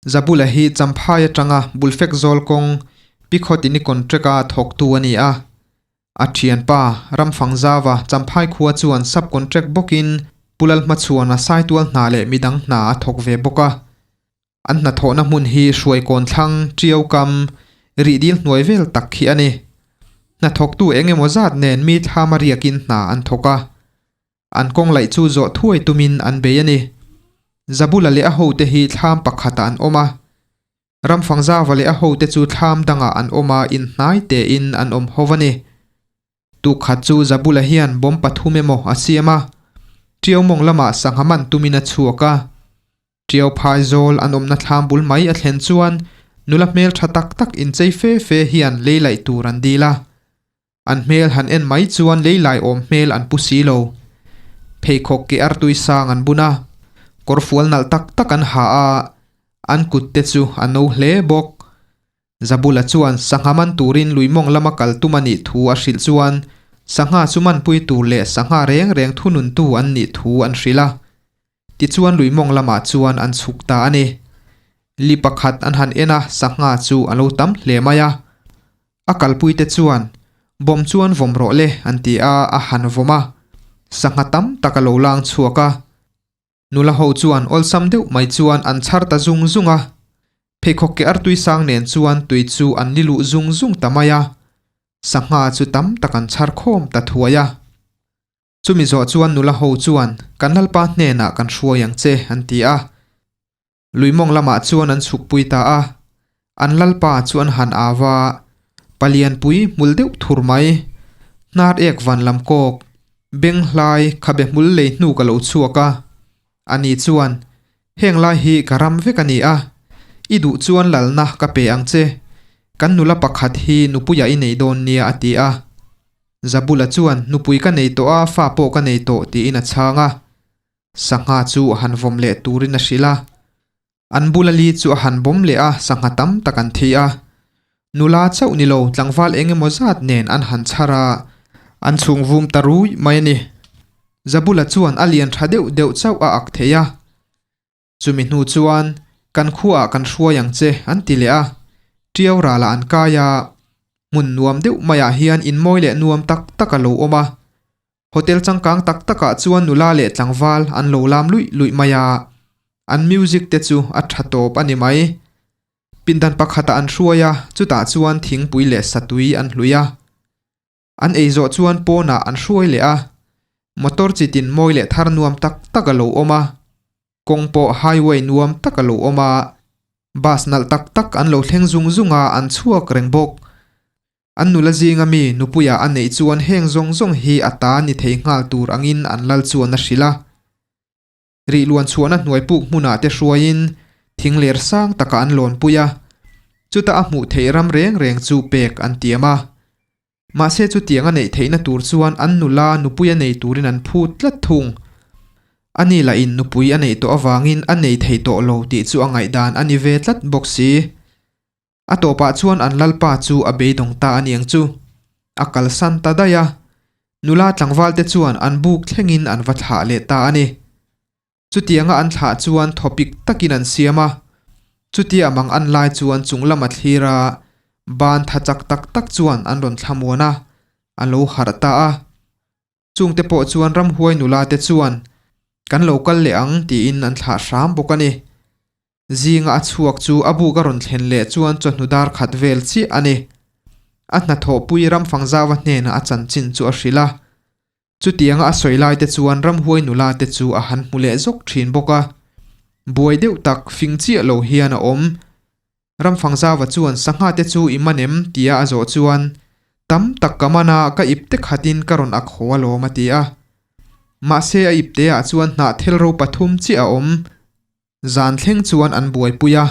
Zabula hi Champhai atanga Bulfek zawl kawng Pikhawtini contract-a thawktu a ni a. A thianpa, Ramfangzava, Champhai khua chuan sub-contract bawkin Pu Lalhmachhuana Saitual hna leh midang hna a thawk ve bawk a. An hnathawhna hmun hi Hruaikawn thlang, Ṭiau kam, rihdil hnuai vel tak khi a ni. Hnathawktu eng emaw zat nen mi thlama riakin hna an thawk a. An kawng laih chu zawh thuai tumin an bei a ni. Zabula leh a hote hi thlam pakhatah an awm a. Ramfangzava leh a hote chu thlam dangah an awm a, inhnai tein an awm ho a ni. Tukkhat chu Zabula hian bomb pathum emaw a siam a, Ṭiau mawng lamah sangha man tumin a chhuak a. Ṭiau phai zawl an awmna thlam bul mai a thlen chuan nula hmel ṭha tak tak inchei fe fe hian lei laih tur an dil a. An hmel han en mai chuan lei lai awm hmel an pu si lo. Pheikhawk ke artui sang an bun a, kawrfual nalh tak tak an ha a, an kut te chu a no hle bawk. Zabula chuan sangha man turin lui mawng lama kal tum a nih thu a hrilh chuan sangha chu manpui tur leh sangha reng reng thununtu an nih thu an hrilh a. Tichuan lui mawng lamah chuan an chhuk ta a ni. Li pakhat an han en a, sangha chu a lo tam hle mai a. A kalpuite chuan, Bawm chuan vawm rawh le, an ti a, a han vawm a. Sangha tam tak a lo lang chhuak a. Nula ho chuan awlsam deuh mai chuan an chhar ta zung zung a. Pheikhawk ke artui sang nen chuan tui chu an li luh zung zung ta mai a. Sangha chu tam tak an chhar khawm ta thuai a. Chumi zawh chuan nula ho chuan, Kan Lalpa hnenah kan hruai ang che, an ti a. Lui mawng lamah chuan an chhukpui ta a. An Lalpa chu an han au a, Palianpui hmul deuh thur mai. Hnar ek van lam kawk, beng hlai khabe hmul lei hnu ka lo chhuak a. Ani chuan, Heng lai hi ka ram vek a ni a, i duh chuan lalna ka pe ang che. Kan nula pakhat hi nupuiah i nei dawn nia, a ti a. Zabula chuan, Nupui ka nei tawh a, fa pawh ka nei tawh, tiin a chhang a. Sangha chu a han vawm leh turin a hrilh a. An bula li chu a han bawm leh a, sangha tam tak an thi a. Nula chauh ni lo, tlangval eng emaw zat nen an han chhar a, an chhung vum ta rui mai a ni. Zabula chuan a lian tha deuh deuh chauh a ak thei a. Chumi hnu chuan, Kan khuaah kan hruai ang che, an ti leh a. Ṭiau ralah an kai a, hmun nuam deuh maiah hian in mawi leh nuam tak tak a lo awm a. Hotel changkang tak takah chuan nula leh tlangval an lo lam luih luih mai a, an music te chu a ṭha tawp a ni mai. Pindan pakhatah an hruai a, chutah chuan thingpui leh satui an hlui a. An ei zawh chuan pawnah an hruai leh a, motor chi tin mawi leh thar nuam tak tak a lo awm a, kawng pawh highway nuam tak a lo awm a, bus nalh tak tak an lo thleng zung zung a, an chhuak reng bawk. An nula zinga mi nupuiah a neih chuan heng zawng zawng hi a ta ni thei nghal tur angin an lal chuan a hrilh a. Rih luan chhuahna hnuai puk hmunah te hruaiin thing ler sang takah an lawnpui a, chuta a hmuh theih ram reng reng chu pek an tiam a. Mahse chutiang a neih theihna tur chuan an nula nupui a nei turin an phut tlat thung. Ani lahin nupui a neih tawh avangin a nei thei tawh lo tih chu a ngaihdan a ni ve tlat bawk si. A tawpah chuan an lalpa chu a beidawng ta a niang chu. A kalsan ta daih a, nula tlangvalte chuan an buk thlengin an va thlah leh ta a ni. Chutianga an thlah chuan thawpik takin an siam a, chutia mang an lai chuan chung lam a thlir a, ban tha chak tak tak chuan an rawn thlamuan a, a lo harh ta a. Chungte pawh chuan ramhuai nula te chuan kan lo kal leh ang tiin an thlah hram bawk a ni. Zinga a chhuak chu a buk a rawn thlen leh chuan chawhnu dar khat vel chiah a ni. A hnathawhpui Ramfangzauva hnenah a chanchin chu a hrilh a. Chutianga a sawi lai te chuan ramhuai nula te chu a han hmu leh zawk thin bawk a. Buai deuh tak fing chiah lo hian a awm. Ramfangzauva chuan sangha te chu i man em tia a zawh chuan tam tak ka man a, ka ip te khatin ka rawn ak haw alawm a ti a. Mahse a ip te ah chuan hnah thel ro pathum chiah a awm. Zan thleng chuan an buaipui a,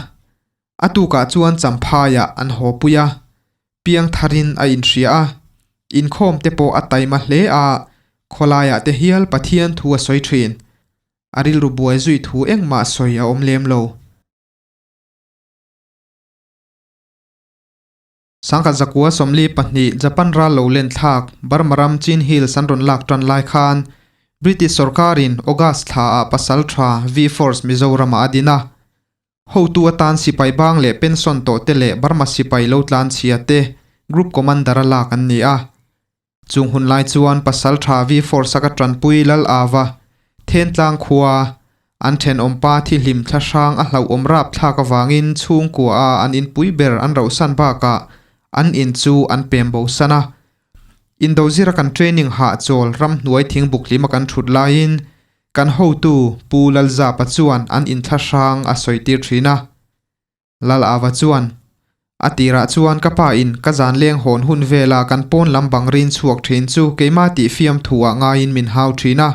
a tukah chuan Champhaiah an hawpui a, piang tharin a inhria a, inkhawm te pawh a taima hle a, khawlaiah te hial Pathian thu a sawi thin. A rilru buai zui thu engmah sawi a awm lem lo. Sangkhat zakua 42 Japan ral lo len thlak Burma ram Chin Hills an rawn lak tan lai khan British sorkarin August thla ah pasal tha V-Force Mizoram ah a din a. Hotu atan sipai bang leh pension tawh te leh Burma sipai lo tlan chhia te Group Commander a lak an ni a. Chung hun lai chuan Pasaltha V Force a ka tanpui Lal Ava, Thentlang khua, an thenawmpa thihlim thlahrang a hlauhawm rapthlak avangin chhungkua a an inpui ber an rohsan bakah an in chu an pem bosan a. Indozira kan training hahchawl ramhnuai thingbuk hlima kan thut laiin Kan hotu Pu Lalzapa chuan an inthlahrang a sawi tir thin a. Lal Ava chuan, A tirah chuan ka pa in ka zan leng hawn hun vela kan pawn lam bang rin chhuak thin chu keimah tih fiamthu ah ngaiin min hau thin a.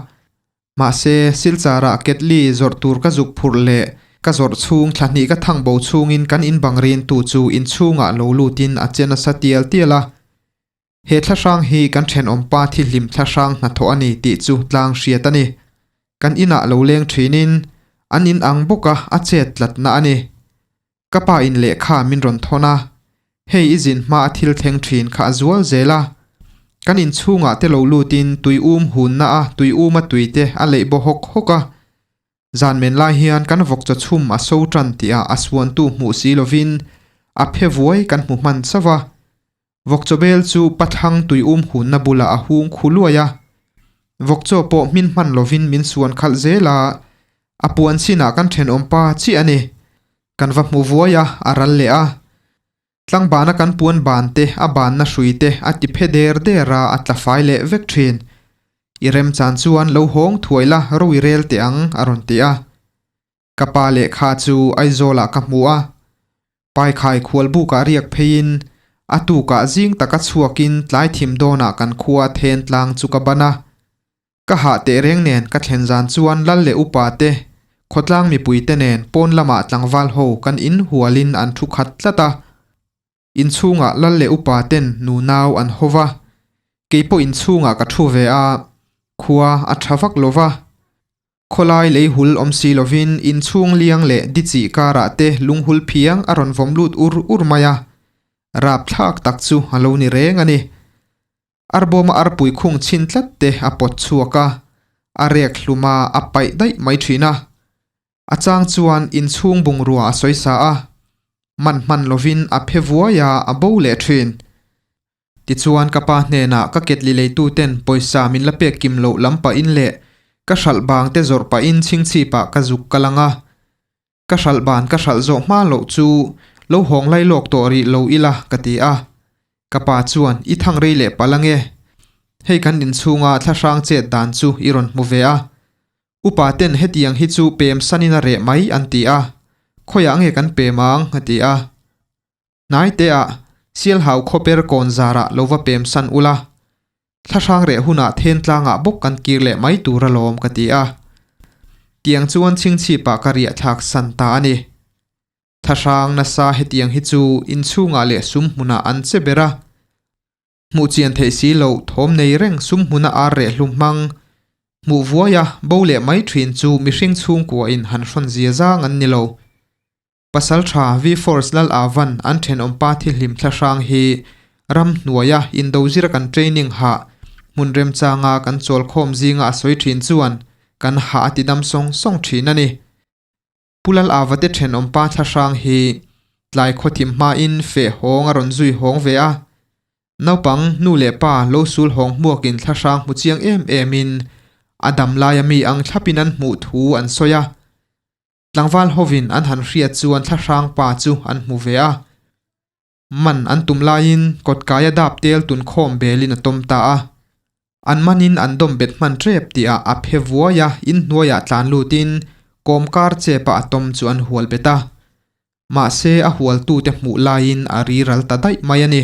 Mahse, Silchar-ah ketli zawrh tur ka zuk phurh leh ka zawrh chhung thla hnih ka thang bo chhungin kan in bang rin tu chu inchhungah lo lutin a che nasa tial tial a. He thlahrang hi kan thenawmpa thihlim thlahrang hnathawh a ni tih chu tlang hriat a ni. Kan inah lo leng thinin an in ang bawk a, a chet tlatna a ni. Ka pa in lehkha min rawn thawn a, hei i zin hma a thil thleng thin kha a zual zel a. Kan inchhungah te lo lutin tui um hunna a tui uma tui te a leih baw hawk hawk a. Zan men lai hian kan vawk chaw chhum a so tan tihah a suantu hmuh si lovin a phe vuai kan hmu hman chauh a. Vawkchawbel chu pathlang tuium hunna bulah a hung khu luai a. Vawkchaw pawh hmin hman lovin min suan khalh zel a, a puan chinah kan thenawm pa chiah a ni. Kan va hmu vuai a, a ral leh a. Tlangbana kan puan ban te, a banna hrui te a ti phe der der a, a tla fai leh vek thin. I remchan chuan lo hawng thuai la, ro i rel teh ang, a rawn ti a. Ka pa lehkha chu Aizawlah ka hmu a, Paikhai khualbukah riak pheiin a tukah zing taka chhuakin tlai thim dawnah kan khua then tlang chu ka ban a. Ka hah tehreng nen ka thlen zan chuan lal leh upa te, khawtlang mipui te nen pawn lamah tlangval ho kan in hualin an thu khat tlat a. Inchhungah lal leh upa ten nunau an ho va, keipawh inchhungah ka thu ve a, khua a tha vak lo va. Khawlai lei hul awm si lovin inchhung liang leh dichih karah te lunghul phiang a rawn vawm lut ur ur mai a, rapthlak tak chu a lo ni reng a ni. Arbawma arpui khung chhin tlat te a pawt chhuak a, a rek hlum a, a paih daih mai thin a. A chang chuan inchhung bungrua a sawi sa a, man hman lovin a phe vuai a, a bo leh thin. Tichuan ka pa hnenah ka ketli leituten pawisa min la pek kim loh lam pahin leh ka hralh bang te zawrh pahin chhingchhipah ka zuk ka lang a. Ka hralh ban ka hralh zawh hma loh chu lo hawng lai lawk tawh rih lo ila ka ti a. Ka pa chuan i thang rei leh palh ange. Hei kan inchhunga thlahrang chet dan chu i rawn hmu ve a. Upa ten hetiang hi chu pem sanin a reh mai an ti a. Khawiah nge kan pem ang a ti a. Hnaiteah Sialhau khawper kawn zarah lo va pem san ula, thlahrang reh hunah then tlangah bawk kan kir leh mai tur alawm ka ti a. Tiang chuan chhingchhipah ka riah thlak san ta a ni. Thlahrang nasa hetiang hi chu inchhungah leh sum hmunah an che ber a. Hmuh chian theih si loh thawm nei reng sum hmuna ar reh hlum hmang hmuh vuai a bo leh mai thin chu mihring chhungkuain han hrawn zia zang an ni lo. Pasalṭha V-Force Lal Avan an ṭhenawmpa thihlim thlahrang hi ram hnuaia indozira kan training hah hmun remchanga kan chawlkhawm zinga a sawi ṭhin chuan kan hah a ti dam sawng sawng ṭhin a ni. Pu Lal Ava te ṭhenawmpa thlahrang hi tlai khawthim hmain feh hawng a rawn zui hawng ve a, naupang nu leh pa lo sul hawng hmuakin thlahrang hmu chiang em emin a dam laia mi ang thlapin an hmuh thu an sawi a. Tlangval hovin an han hriat chuan thlahrang pa chu an hmu ve a. Man an tum laiin kawtkaia dap tel tun khawm belin a tawm ta a. An manin an dawm bet hman tep tihah a phe vuai a, inhnuaiah tlan lutin kawmkar chepa a tawm chu an hual bet a. Mahse a hualtute hmuh laiin a ri ral ta daih mai a ni.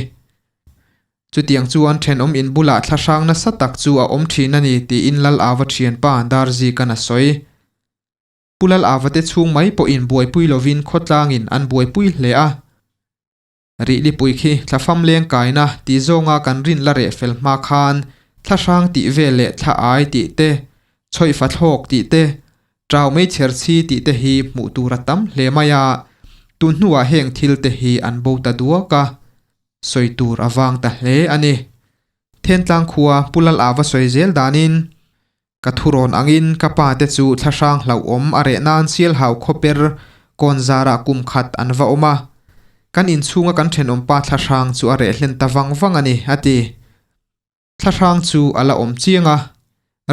Chutiang chuan thenawm in bulah thlahrang nasa tak chu a awm thin a ni tiin Lal Ava thianpa Darzikan a sawi. Pu Lal Avate chhung mai pawhin buaipui lovin khawtlangin an buaipui hle a. Rihlipui khi thlafam leng kaina tih zawnga kan rin la reh fel hma khan thlahrang tih vel leh thla ai tih te, chhawihfa thlawk tih te, ṭau meichher chhi tih te hi hmuh tur a tam hle mai a, tun hnuah heng thil te hi an bo ta duak a, sawi tur a vang ta hle a ni. Thentlang khua Pu Lal Ava sawi zel danin Ka thurawn angin ka pa te chu thlahrang hlauhawm a reh nan Sialhau khawper Kawnzarah kum khat an va awm a, kan inchhunga kan thenawmpa thlahrang chu a reh hlen ta vang vang a ni, a ti. Thlahrang chu a la awm chiang a,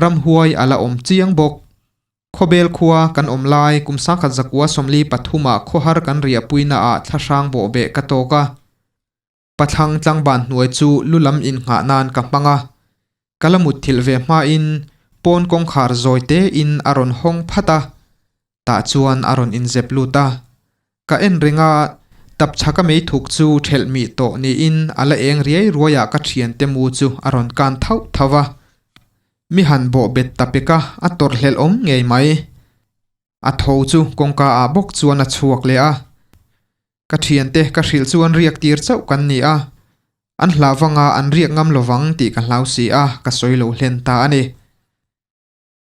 ramhuai a la awm chiang bawk. Khawbel khua kan awm lai kum sangkhat zakua 43 ah khawhar kan riahpuina ah thlahrang bawhbeh ka tawk a. Pathlang tlangban hnuai chu lu lam innghah nan ka hmang a, ka la mutthilh ve hmain pawn kawngkhar zawi tein a rawn hawng phat a, tah chuan a rawn inzep lut a. Ka en reng a, tapchhaka meithuk chu thelh mih tawh niin a la eng riai ruai ah ka thiante mu chu a rawn kan thauh thauh a. Mi han bawh bet ta pek a, a tawrhhlelh awm ngei mai. A tho chu kawngka ah bawk chuan a chhuak leh a. Ka thiante ka hrilh chuan riak tir chauh kan ni a, an hlah vanga an riak ngam lovang tih ka hlau si a, ka sawi lo hlen ta a ni.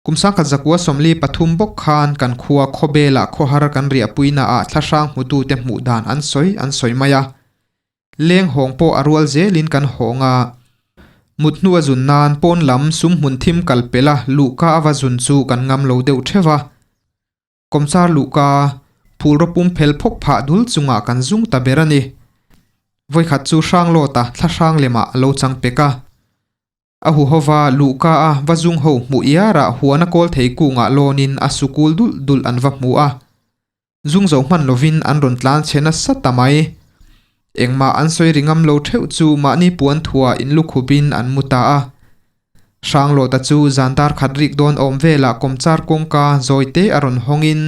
Kum sangkhat zakua 43 bawk khan kan khua khawbelah khawhar kan riahpuina ah thlahrang hmutute hmuh dan an sawi an sawi mai a. Leng hawng pawh a rual zelin kan hawng a. Mut hnu a zun nan pawn lam sum hmun thim kal pel a luhka a va zun chu kan ngam lo deuh theuh a. Kawmchar luhka phulraw pum phel phawk phah dul chungah kan zung ta ber a ni. Vawikhat chu Hranglawta thlahrang lemah a lo chang pek a. A huhova luhka a va zung ho hmuh iarah huana kawl thei kungah lawnin a sukul dulh dulh an va hmu a. Zung zo hman lovin an rawn tlan chhe nasa ta mai. Engmah an sawi ri ngam lo theuh chu mahni puan thuah inlukhupin an mu ta a. Hranglawta chu zan dar khat rik dawn awm velah kawmchar kawngka zawite a rawn hawngin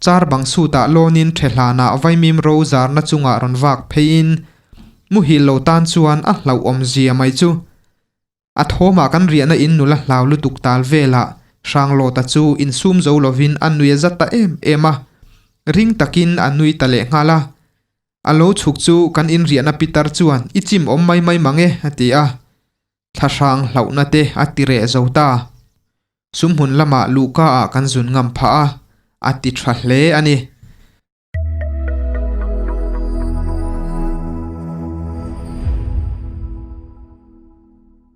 char bang sutah lawnin ṭhehlanah vaimim ro zarna chungah rawn vak pheiin muhil lo tan chuan a hlauhawm zia mai chu. A thawmah kan riahna in nula hlau lutuk tal velah Hranglawta chu insum zo lovin a nui a zat ta em em a, ring takin a nui ta lehnghal a. A lo chhuk chu kan inriahna pitar chuan i chim awm mai mai mang e a ti a. Thlahrang hlauhna te a ti reh zo ta. Sumhmun lamah luhka ah kan zun ngam phah a, a ti tha hle a ni.